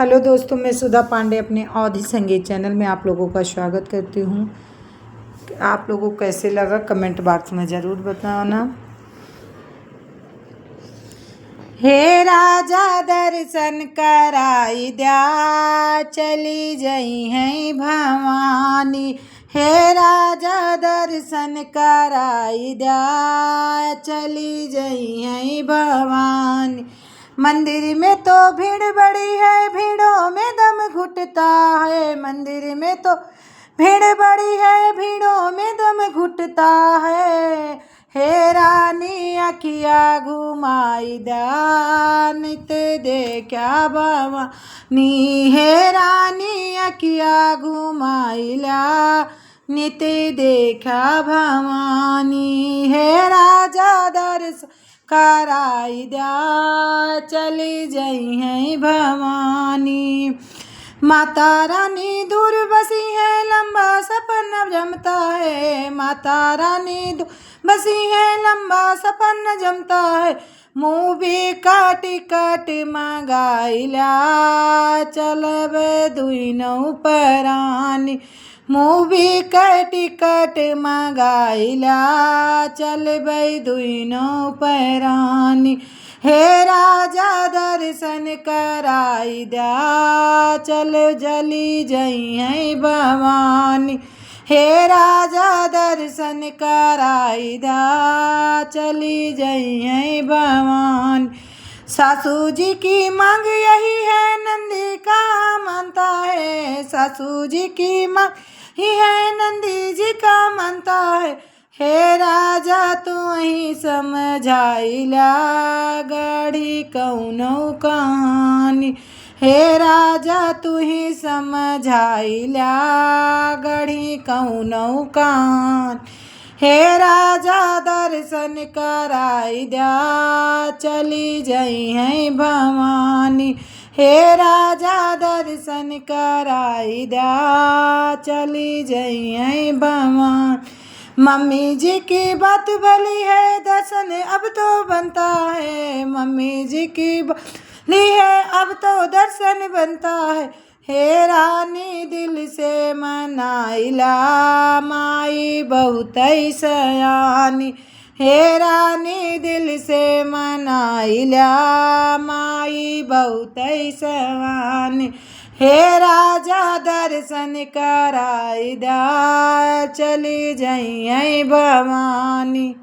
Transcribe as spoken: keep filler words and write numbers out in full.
हेलो दोस्तों, मैं सुधा पांडे अपने अवधी संगीत चैनल में आप लोगों का स्वागत करती हूँ। आप लोगों को कैसे लगा, कमेंट बॉक्स में ज़रूर बताना। हे राजा दर्शन कराई द्या, चली जइहैं भवानी। हे राजा दर्शन कराई द्या, चली जइहैं भवानी। मंदिर में तो भीड़ बड़ी है, भीड़ों में दम घुटता है। मंदिर में तो भीड़ बड़ी है, भीड़ों में दम घुटता है। हे रानी अखिया घुमाई द्या, नित देख्या भवानी। हे रानी अखिया घुमाइला, नित देख्या भवानी। हे राजा दर्शन कराई द्या, चली जइहैं भवानी। माता रानी दूर बसी है, लंबा सपन जमता है। माता रानी दूर बसी है, लंबा सपन जमता है। मूवी का टिकट मंगाइला, चलब दुइनौ परानी। मूवी का टिकट मंगाइला, चलबै दुइनौ परानी। हे राजा दर्शन कराई द्या, चल चली जइहैं भवानी। हे राजा दर्शन कराई द्या, चली जइहैं भवानी। सासू जी की मांग यही है, नंदी का मानता है। सासू जी की मांग ही है, नंदी जी का मानता है। हे राजा तू ही समझाइला, गढ़ी कौनौ कहानी। हे राजा तू ही समझाइला, गढ़ी कौनौ कहानी। हे राजा दर्शन कराई द्या, चली जइहैं भवानी। हे राजा दर्शन कराई द्या, चली जइहैं भवानी। मम्मी जी की बात भली है, दर्शन अब तो बनता है। मम्मी जी की बात भली है, अब तो दर्शन बनता है। हे रानी दिल से मनाइला, माई बहुतै सयानी। हे रानी दिल से मनाइला, माई बहुतै सयानी। हे राजा दर्शन कराई द्या, चली जइहैं भवानी।